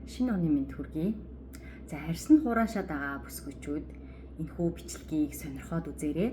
Шинэ оны мэнд хүргэе. За арьсанд хураашаад байгаа бүсгүүчүүд энэхүү бичлэгийг сонирхоод үзээрэй.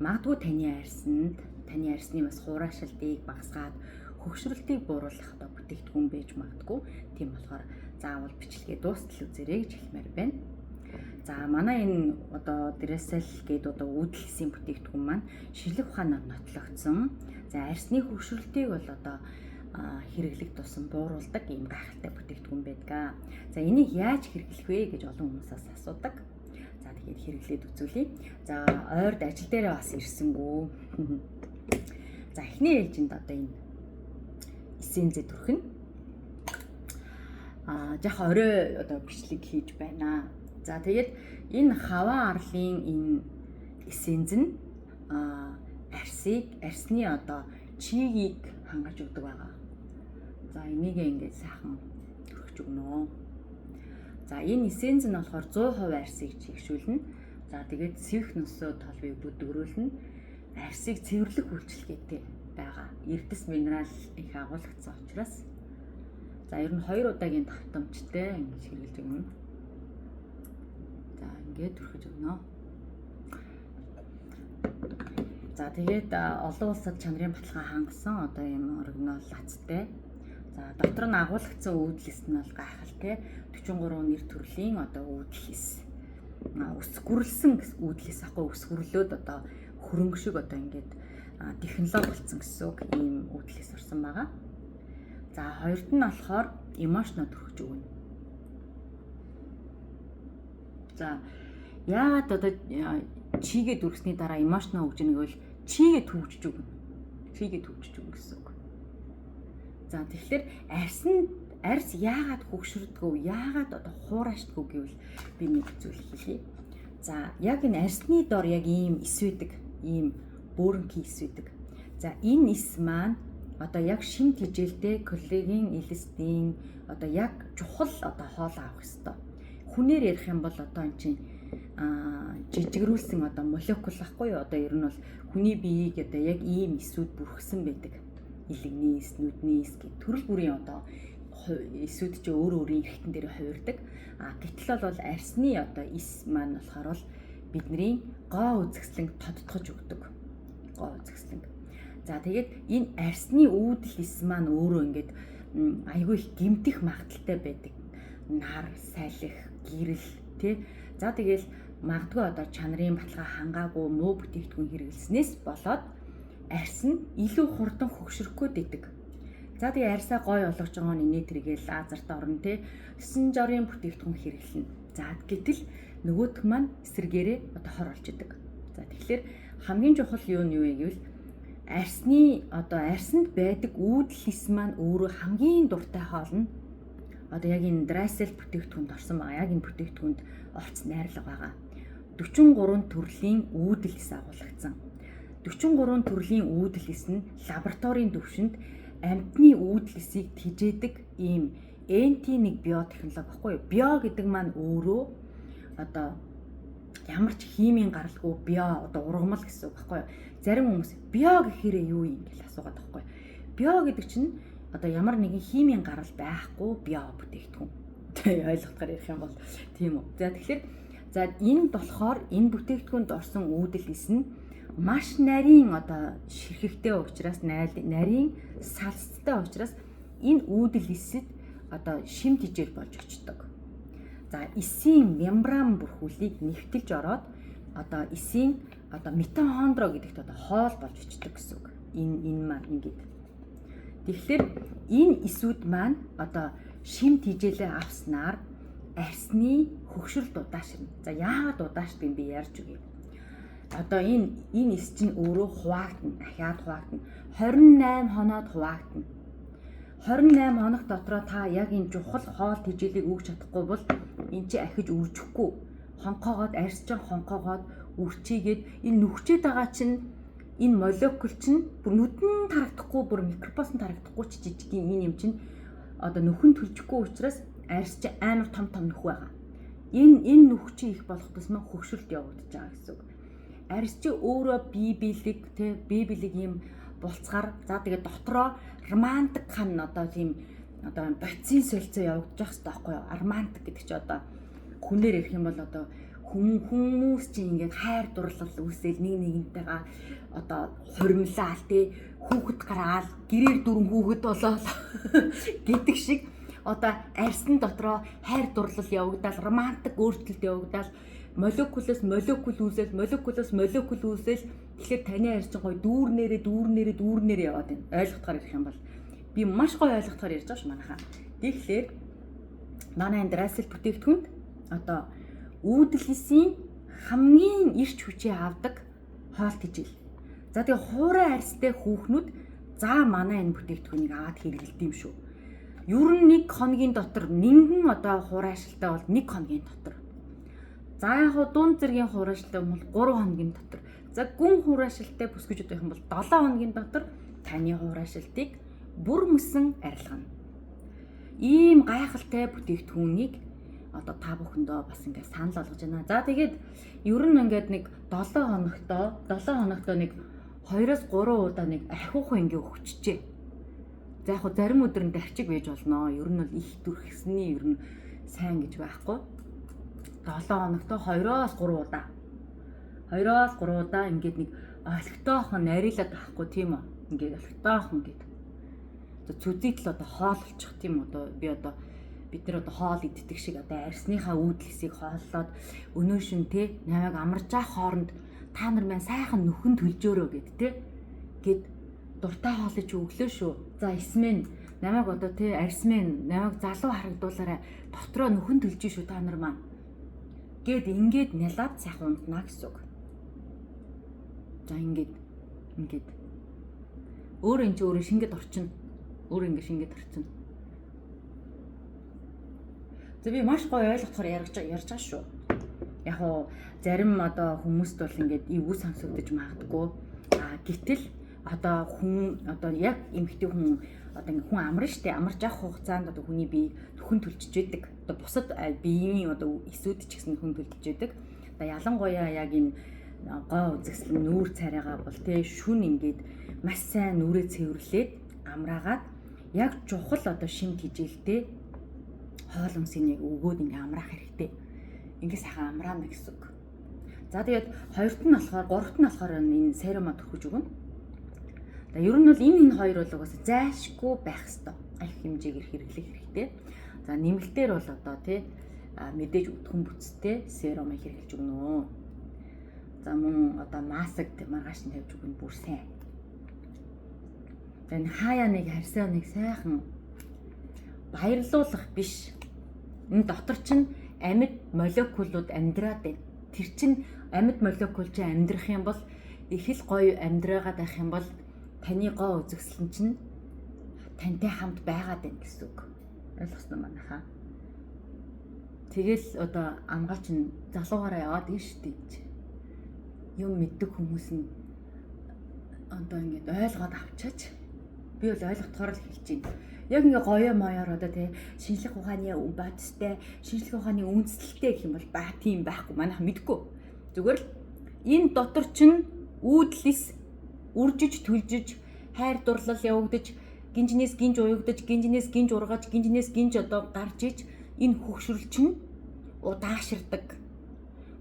Магадгүй таны арьсанд таны арьсны бас хураашилтыг багасгаад хөгшрөлтийг бууруулах одоо бүтээгдэхүүн байж магадгүй. Тийм болохоор заавал бичлэгээ дуустал үзээрэй гэж хэлмээр байна. За манай энэ одоо Dressel гэдэг одоо үүдэл хийсэн бүтээгдэхүүн маань шинжлэх ухаанаар нотлогдсон. За арьсны хөгшрөлтийг бол одоо хэрэглэх тусам бууруулдаг ийм гайхалтай бүтээгдэхүүн байдаг. За энийг яаж хэрэглэх вэ гэж олон хүмүүсээс асуудаг. За тэгэхээр хэрэглээд үзүүлье. За ойрд ажил дээрээ бас ирсэнгүү. За эхний ээлжинд одоо энэ эссензээ түрхнэ. Жах орой одоо бичлэг хийж байна. За тэгээд энэ хаваа арлын энэ эссенз нь арсыг арсны одоо чигийг хангаж өгдөг байгаа. За энийг ингээд сайхан түрхэж өгнө. За энэ эссенз нь болохоор 100% арсыг чигшүүлнэ. За тэгээд сэвх нөсөө толбыг бүдгэрүүлнэ. Арсыг цэвэрлэх үйлчилгээтэй байгаа. Эрдэс минерал их агуулгдсан учраас за ер нь 2 удаагийн давтамжтай ингэж хэрэглэж өгнө. За ингээд түрхэж өгнө. За тэгээд олон улсад чанарын баталгаа хангасан одоо ийм орогнол лацтай. За дотор нь агуулгдсан үүдэлс нь бол гайхалтай 43 нэр төрлийн одоо үүдэлс. Өсгөрлсөн үүдэлс ахгүй өсгөрлөөд одоо хөрөнгө шиг одоо ингээд технологи болсон гэсэн үг ийм үүдэлс орсон байгаа. За хоёрт нь болохоор эмошноо түрхэж өгнө. За яагаад одоо чигээ дүрхсний дараа эмошноо өгж ийнэ гэвэл чигээ төвжиж өгнө. Чигээ төвжиж өгнө гэсэн үг. За тэгэхээр арьсан арьс яагаад хөгшөрдгөө, яагаад одоо хуурашдгөө гэвэл би нэг зүйл хэлье. За яг энэ арьсны дор яг ийм эс байдаг. Ийм бөөрөнхий эс байдаг. За энэ эс маань одоо яг шим тэжээлтэй коллагийн элстийн одоо яг чухал одоо хоол авах ёстой. Хүнээр ярих юм бол одоо эн чинь жижигрүүлсэн одоо молекул ахгүй юу? Одоо ер нь бол хүний биеийг одоо яг ийм эсүүд бүрхсэн байдаг. Илэгний эс, нүдний эс гэх төрөл бүрийн одоо эсүүд чи өөр өөрийн эрхтэн дээр хувирдаг. А гэтэл бол арьсны одоо эс маань болохоор бол бидний гоо үзэсгэлэн тодтогч өгдөг. Гоо үзэсгэлэн. За тэгээд энэ арьсны үүдэл эс маань өөрөө ингээд айгүй их гэмтэх магадaltaй байдаг. Нар, салхи, гэрэл тий. За тэгэл магадгүй одоо чанарын баталгаа хангаагүй муу бүтээгдэхүүн хэрэглэснээс болоод арьс нь илүү хурдан хөгшрөх гээд идэг. За тэгээ арьсаа гой болгож байгаа нь инээ тэргээл лазерт орно тий. 9 жорын бүтээгдэхүүн хэрэглэнэ. За гэтэл нөгөөх маань эсэргээрээ одоо хор болж идэг. За тэгэхээр хамгийн чухал юу нь юу вэ гэвэл арьсны одоо арьсанд байдаг үүдэл эс маань өөрөө хамгийн дуртай хоол нь одоо яг энэ Dressel бүтээгдэхүүнд орсон байгаа. Яг энэ бүтээгдэхүүнд орц найрлага байгаа. 43 төрлийн үүдэл эс агуулгдсан. 43 төрлийн үүдэл эс нь лабораторийн түвшинд амьтны үүдэл эсийг тижээдэг ийм NT1 биотехнологи баггүй юу? Био гэдэг маань өөрөө одоо ямар ч химийн гаралгүй био одоо ургамал гэсэн үг баггүй юу? Зарим хүмүүс био гэхээр юу юм гэж асуугаад байхгүй юу? Био гэдэг чинь одоо ямар нэгэн химийн гарал байхгүй био бүтээгдэхүүн. Тэ ойлгохоор ярих юм бол тийм үү. За тэгэхээр за энэ болохоор энэ бүтээгдэхүүнд орсон үүдэл эс нь маш нарийн одоо ширхэгтэй учраас нарийн салцтай учраас энэ үүдэл эсэд одоо шим тижэл болж очдог. За эсийн мембран бүрхүүлийг нэвтэлж ороод одоо эсийн одоо митохондро гэдэгт одоо хоол болж очдог гэсэн үг. Энэ маань ингээд. Тэгэхээр энэ эсүүд маань одоо шим тижээлээ авснаар арьсны хөгшрөлт удаашрна. За яагаад удаашдаг юм би ярьж өгье. Одоо энэ эс чинь өөрөө хуваагдана, ахиад хуваагдана. 28 хоноод хуваагдана. 28 хоног дотроо та яг энэ чухал хоол тэжээлийг өгч чадахгүй бол эн чи ахиж үржихгүй. Хонхоогоод арьс чинь хонхоогоод үрчийгээд энэ нүхчээд байгаа чинь энэ молекул чинь бүр нүдэн тарагдахгүй, бүр микрофон тарагдахгүй ч жижиг энэ юм чинь одоо нүхэн төлжихгүй учраас арьс чи амар том том нүх байгаа. Энэ нүх чи их болох тусмаа хөгшрөлт явагдаж байгаа гэсэн үг. Арьс чи өөрөө бие биелэг тий бие биелэг ийм булцгаар за тэгээд дотроо романтик хан одоо тийм одоо бодисын солилцоо явагдаж байх хэрэгтэй байхгүй юу? Романтик гэдэг чи одоо хүнээр ярих юм бол одоо хүмүүс чинь ингээд хайр дурлал үүсэл нэг нэгнтэйгээ одоо хуримлаал тий, хүүхэд гараал, гэрээр дөрвөн хүүхэд болоод гэдэг шиг одоо арьсан дотроо хайр дурлал явагдаал, романтик өөрчлөлт явагдаал, молекулоос молекул үүсэл, молекулоос молекул үүсэл. Тэгэхээр таны арьс чинь гоё дүүрнээрээ дүүрнээрээ дүүрнээрээ яваад байна. Ойлгохоор ярих юм бол би маш гоё ойлгохоор ярьж байгаа ш манайхаа. Тэгэхээр манай энэ Drasel бүтээгдэхүүнд одоо үүдэлсийн хамгийн эрч хүчээ авдаг хоол тэжээл. За тэгээ хуурай арьстай хүүхнүүд за манай энэ бүтээгдэхүүнийг аваад хэрэглэдэг юм шүү. Ер нь нэг хоногийн дотор нингэн одоо хуурайшилтай бол 1 хоногийн дотор. За яг хуу дунд зэргийн хуурайшилтай бол 3 хоногийн дотор. За гүн хуурайшилтай бүсгүйчүүд байх юм бол 7 хоногийн дотор таны хуурайшилтыг бүр мөсөн арилгана. Ийм гайхалтай бүтээгдэхүүнийг одоо та бүхэндээ бас ингээд санал болгож байна. За тэгээд ер нь ингээд нэг 7 хоногтоо 7 хоногтоо нэг 2-оос 3 удаа нэг ахиухан ингээ өгчжээ. За яг хөө зарим өдөр нь дарчиг байж болно. Ер нь бол их дүрхсэний ер нь сайн гэж байхгүй. 7 хоногтоо 2-оос 3 удаа. 2-оос 3 удаа ингээд нэг олигтойхон нарийнлаад авахгүй тийм үү? Ингээд олигтойхон гээд. За цүзийтэл одоо хоололчих тийм үү? Би одоо бид нар одоо хоол иддэг шиг одоо арьсныхаа үүдэлсийг хооллоод өнөө шин те намайг амарч байгаа хооронд та нар маань сайхан нүхэн төлжөөрөө гэд те гэд дуртай хоолыг чи өглөө шүү. За эсмэн намайг одоо те арьсмэн намайг залуу харагдуулаарай, дотроо нүхэн төлж шүү та нар маань гэд ингээд нялаад сайхан унтнаа гэсэн үг. За ингээд ингээд өөр энэ чи өөрөө шингэд орчин. Өөр ингээд шингэд орчин. За би маш гоё ойлгохоор ярьж байгаа шүү. Яг уу зарим одоо хүмүүст бол ингээд эвгүй сонсогдож магадгүй. А гэтэл одоо хүн одоо яг эмэгтэй хүн одоо ингээд хүн амарна штэ, амарч авах хугацаанд одоо хүний бие нөхөн төлжиж байдаг. Одоо бусад биеийн одоо эсүүд ч гэсэн нөхөн төлжиж байдаг. Одоо ялангуяа яг энэ гоо үзэсгэлэн нүүр царайгаа бол тэ шүн ингээд маш сайн нүрээ цэвэрлээд амраагаад яг чухал одоо шим тэжээлтэй хоол хүнсийг өгөөд ингээ амраах хэрэгтэй. Ингээ сайхан амраана гэсэн үг. За тэгээд хоёрт нь болохоор гуравт нь болохоор энэ серума түрхэж өгнө. За ер нь бол энэ хоёр бол угаасаа зайлшгүй байх ёстой. Их хэмжээгээр хэрэглэх хэрэгтэй. За нэмэлтээр бол одоо тий мэдээж өтгөн бүтцтэй серума хэрэглэж өгнө. За мөн одоо маск маргааш нь тавьж өгнө бүр сайн. За энэ хаяа нэг харьсаа нэг сайхан баярлуулах биш. Энэ дотор чинь амьд молекулууд амьдраад байна. Тэр чинь амьд молекул чинь амьдрах юм бол их л гоё амьдраагаад байх юм бол таны гоо үзэсгэлэн чинь тантай хамт байгаад байна гэсэн үг. Ойлгосноо манайхаа. Тэгэл одоо амгаал чинь залуугаараа яваад ин штэ гэж. Юм мэддэг хүмүүс нь одоо ингээд ойлгоод авчаач. Би бол ойлгохоор л хэлж байна. Яг ингээ гоё моёор одоо тий шинжлэх ухааны бодистой, шинжлэх ухааны үндэслэлтэй гэх юм бол ба тийм байхгүй манайха мэдгүй. Зүгээр л энэ дотор чинь үүдэлс үржиж төлжиж хайр дурлал явагдаж, гинжнээс гинж уягдаж, гинжнээс гинж ургаж, гинжнээс гинж одоо гарч иж энэ хөгшрөл чинь удааширдаг.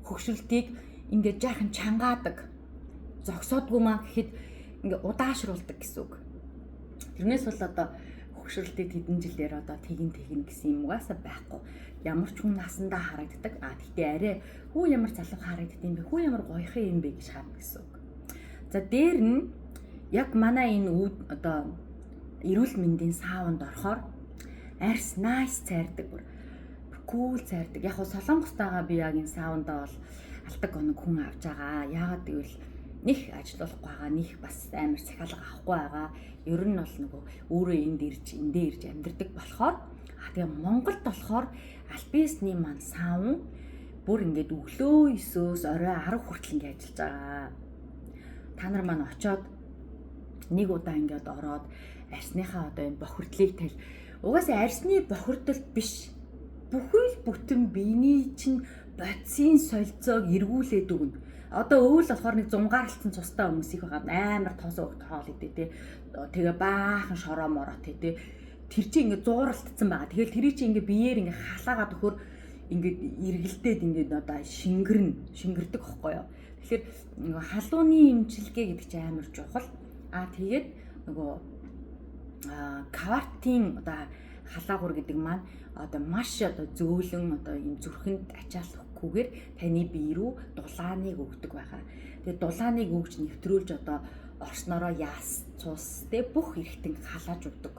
Хөгшрөлтийг ингээ жаахан чангаадаг. Зогсоодгүй маа гэхэд ингээ удаашруулдаг гэсэн үг. Тэрнээс бол одоо хөгшрөлтийг тэдэн жилээр одоо тэгин тэгин гэсэн юм угаасаа байхгүй. Ямар ч хүн насандаа харагддаг. А тэгтээ арай хүү ямар залуу харагддаг юм бэ? Хүү ямар гоёхон юм бэ гэж харна гэсэн үг. За дээр нь яг манай энэ үүд одоо эрүүл мэндийн саунд орохоор арьс nice цайрдаг, бүр кул цайрдаг. Яг хөө Солонгостойгоо би яг энэ саундаа бол алдаг оног хүн авч байгаа. Яагаад гэвэл них ажиллахгүй байгаа, них бас амар захиалга авахгүй байгаа. Ер нь бол нөгөө өөрөө энд ирж, эндээ ирж амьдардаг болохоор тэгээ Монголд болохоор Альписны маань саун бүр ингээд өглөө 9-өөс орой 10 хүртэл ингээд ажиллаж байгаа. Та нар маань очоод нэг удаа ингээд ороод арьсныхаа одоо энэ бохирдлыг тэл угаасаа арьсны бохирдол биш. Бүхэл бүтэн биений чинь бодисын солилцоог эргүүлээд өгнө. Одоо өвөл болохоор нэг зунгаарлцсан цустай хүмүүс их байгаа. Амар тос өгт хоол идэ те. Тэгээ баахан шороо мороо те. Тэр чинь ингээд зууралтцсан байгаа. Тэгэл тэрий чинь ингээд биеэр ингээд халаагаад өгөхөр ингээд эргэлдээд ингээд одоо шингэрдэг хөхгүй юу. Тэгэхээр нөгөө халууны эмчилгээ гэдэг чинь амар чухал. Аа тэгээд нөгөө квартын одоо халаагур гэдэг маань одоо маш одоо зөөлөн одоо ийм зүрхэнд ачаалахгүйгээр таны бие рүү дулааныг өгдөг байгаа. Тэгээд дулааныг өгж нэвтрүүлж одоо орсноороо яас цус тэ бүх эргэтэн халааж өгдөг.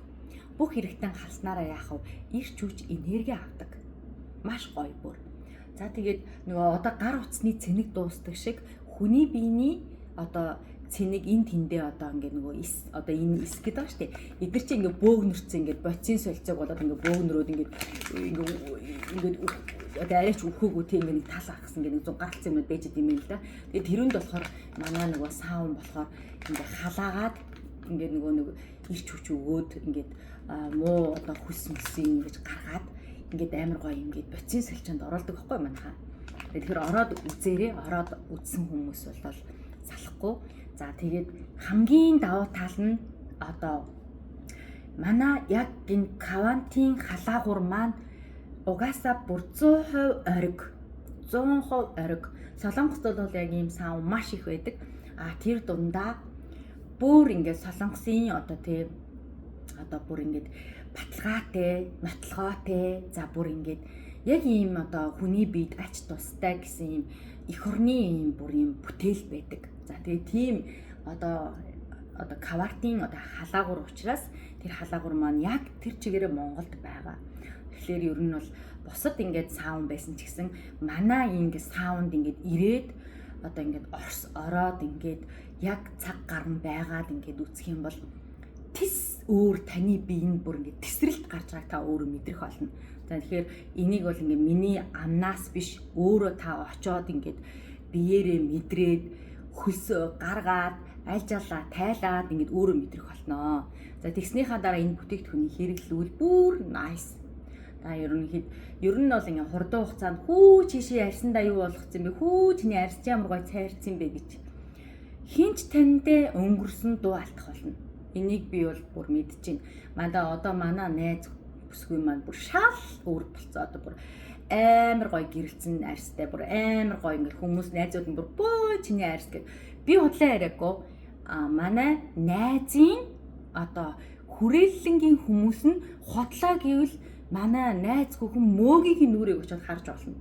Бүх эргэтэн халснараа яах вэ? Ирч хүч энерги авдаг. Маш гоё бүр. За тэгээд нөгөө одоо гар утасны цэнэг дуустдаг шиг хүний биений одоо цэник эн тэндээ одоо ингээ нөгөө эс одоо энэ эс гэдэг байгаа шүү дээ. Эдгэр чи ингээ бөөгнөрцөн ингээ бодисын солилцоог болоод ингээ бөөгнөрөөд ингээ ингээ ингээ одоо арайч үхээгүй тийм ингээ нэг тал ахсан ингээ нэг зун гаралцсан юм байж идэм юм л да. Тэгээд тэрүнд болохоор манай нөгөө саун болохоор ингээ халаагаад ингээ нөгөө нэг ирч хүч өгөөд ингээд муу одоо хүс мүсийг ингэж гаргаад ингээд амар гоё ингээд бодисын солилцоонд оруулдаг байхгүй манайхаа. Тэгэхээр ороод үзээрэй. Ороод үзсэн хүмүүс бол салахгүй. За тэгээд хамгийн давуу тал нь одоо манай яг энэ квантын халаагур маань угаасаа бүр 100% ориг. 100% ориг. Солонгост бол яг ийм саун маш их байдаг. А тэр дундаа бүр ингээд солонгосын одоо тий одоо бүр ингээд баталгаатай, нотлогоотой, за бүр ингээд яг ийм одоо хүний биед ач тустай гэсэн ийм эх орны ийм бүр ийм бүтээл байдаг. За тэгээ тийм одоо квартын одоо халаагур учраас тэр халаагур маань яг тэр чигээрээ Монголд байгаа. Тэгэхээр ер нь бол бусад ингээд саун байсан ч гэсэн манай ингээд саунд ингээд ирээд одоо ингээд орс ороод ингээд яг цаг гарan байгаад ингээд үзэх юм бол тис өөр таны биеинд бүр ингээд тесрэлт гарч байгааг та өөрөө мэдрэх болно. За тэгэхээр энийг бол ингээд миний амнаас биш өөрөө та очоод ингээд биеэрээ мэдрээд хөлсөө гаргаад аль жалаа тайлаад ингээд өөрөө мэдрэх болно. За тэгснийхаа дараа энэ бүтээгдэхүүнийг хэрэглүүл бүр nice. Та ер нь бол ингээд хурдан хугацаанд хүү чишээ арьсандаа юу болгоцсон бэ? Хүү чиний арьс ямар гоё цайрцсан бэ гэж хинч таньдээ өнгөрсөн дуу алдах болно. Энийг би бол бүр мэдчихээн. Манай одоо манай найз бүсгүй маань бүр шал өөр болцоо одоо бүр амар гоё гэрэлцэн арьстай бүр амар гоё ингээд хүмүүс найзууд нь бүр бөө чиний арьс гэд би худлаа яриаггүй. А манай найзын одоо хүрээллэнгийн хүмүүс нь худлаа гэвэл манай найз хүүхэн мөөгийн нүрийг очиод харж болно.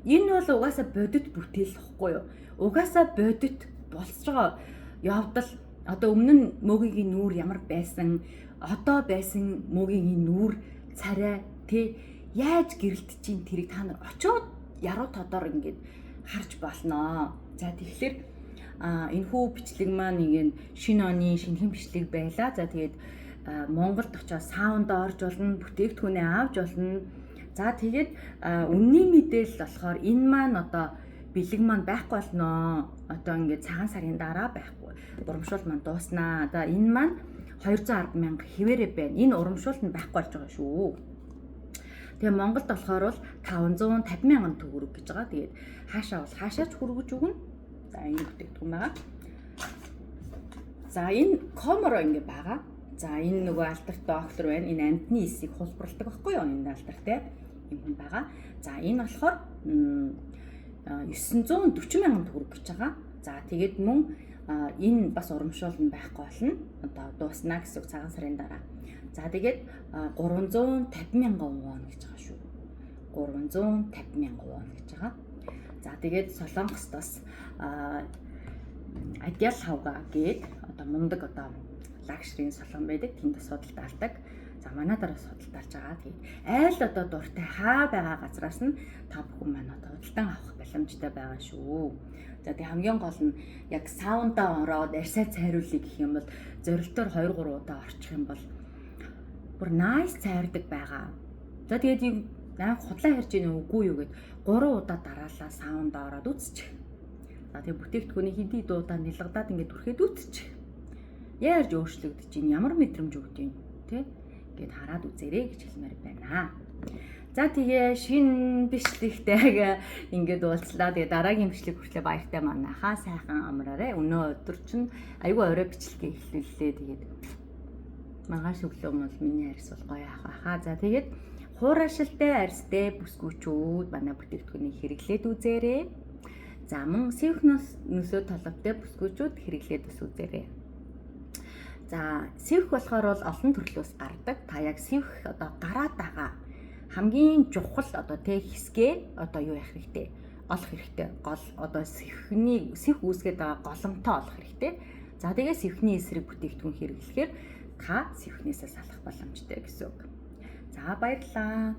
Энэ бол угаасаа бодит бүтээл ихгүй юу? Угаасаа бодит болцож байгаа явдал. Одоо өмнө нь мөөгийн нүүр ямар байсан, одоо байсан мөөгийн нүүр царай тий яаж гэрэлтэж чинь тэрийг та нар очиод яруу тодор ингээд харж болноо. За тэгэхээр энэ хүү бичлэг маань ингээд шинэ оны шинэхэн бичлэг байлаа. За тэгээд Монголд очиод саунд орж болно, бүтээгдэхүүнээ авч болно. За тэгээд үнний мэдээлэл болохоор энэ маань одоо бэлэг маань байхгүй болноо. Одоо ингээд цагаан сарын дараа байхгүй. Урамшуул маань дууснаа. Одоо энэ маань 210 мянга хэвээрээ байна. Энэ урамшуулт нь байхгүй болж байгаа шүү. Тэгээ Монголд болохоор бол 550 мянган төгрөг гэж байгаа. Тэгээд хаашаа бол хаашаач хүргэж өгнө. За энэ бүтээгдэхүүн байгаа. За энэ коморо ингэ байгаа. За энэ нөгөө алдарт доктор байна. Энэ амьтны эсийг хулбарладаг байхгүй юу? Энэ алдартай юм хүн байгаа. За энэ болохоор 940 мянган төгрөг гэж байгаа. За тэгээд мөн энэ бас урамшуул нь байхгүй болно. Одоо дууснаа гэсэн үг цагаан сарын дараа. За тэгээд 350 мянган вон гэж байгаа шүү. 350 мянган вон гэж байгаа. За тэгээд Солонгост бас Адиал хавга гээд одоо мундаг одоо лакшрийн солон байдаг. Тэнд бас судалдаалдаг. За манай дараа судалдаалж байгаа. Тэгээд айл одоо дуртай хаа байгаа газраас нь та бүхэн манай одоо худалдан авах боломжтой байгаа шүү. За тэг хамгийн гол нь яг саундаа ороод арьсаа цайруулъя гэх юм бол зорилтоор 2-3 удаа орчих юм бол бүр nice цайрдаг байгаа. За тэгээд юм аа худлаа ярьж ийн үгүй юу гэд 3 удаа дараалаа саундаа ороод үзчих. За тэгээд бүтээгдэхүүний хэдий дуудаа нэлгадаад ингээд түрхэд үзчих. Яаж өөрчлөгдөж чинь ямар мэдрэмж өгд юм тэ гэд хараад үзээрэй гэж хэлмээр байна. За тэгээ шинэ бичлэгтэйг ингээд уулзлаа. Тэгээ дараагийн бичлэг хүртлээ баяртай манайхаа сайхан амраарай. Өнөө өдөр чинь айгүй орой бичлэгээ эхлүүллээ. Тэгээд Маргааш өглөө бол миний арьс бол гоё ах байхаа. За, тэгээд хуурайшилтай арьстай бүсгүүчүүд манай бүтээгдэхүүнийг хэрэглээд үзээрэй. За, мөн сэвх нөсөө толгойтой бүсгүүчүүд хэрэглээд бас үзээрэй. За, сэвх болохоор бол олон төрлөөс гардаг. Та яг сэвх одоо гараад байгаа хамгийн чухал одоо тэ хэсгээ одоо юу яах хэрэгтэй? Олох хэрэгтэй. Гол одоо сэвхний сэвх үүсгээд байгаа голомтоо олох хэрэгтэй. За, тэгээ сэвхний эсрэг бүтээгдэхүүн хэрэглэхээр та сэвхнээсээ салах боломжтой гэсэн үг. За, баярлалаа.